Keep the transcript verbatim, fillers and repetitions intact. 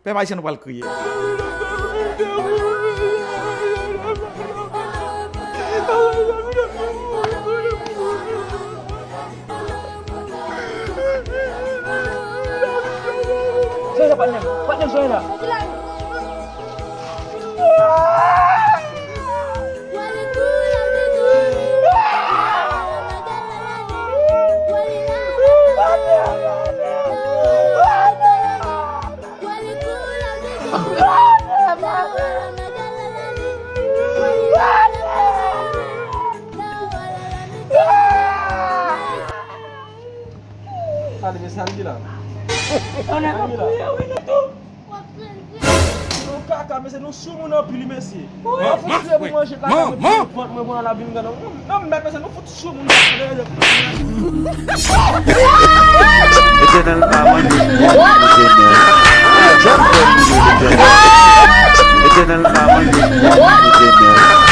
Pèp ayisyen, nou pral kriye. Soyez là, patnè m. Patnè m, soyez là. Gade, mesye, Angela. Angela. Yon kaka, mesye, nou soumoun anpil, mesye. An fout fè pou manje, kaka mwen pou vant mwen pou al ap vin gade. Non, non, mèt, mesye, nou fout soumoun. Etènèl pa manje, Senyè. Etènèl pa manje, Senyè.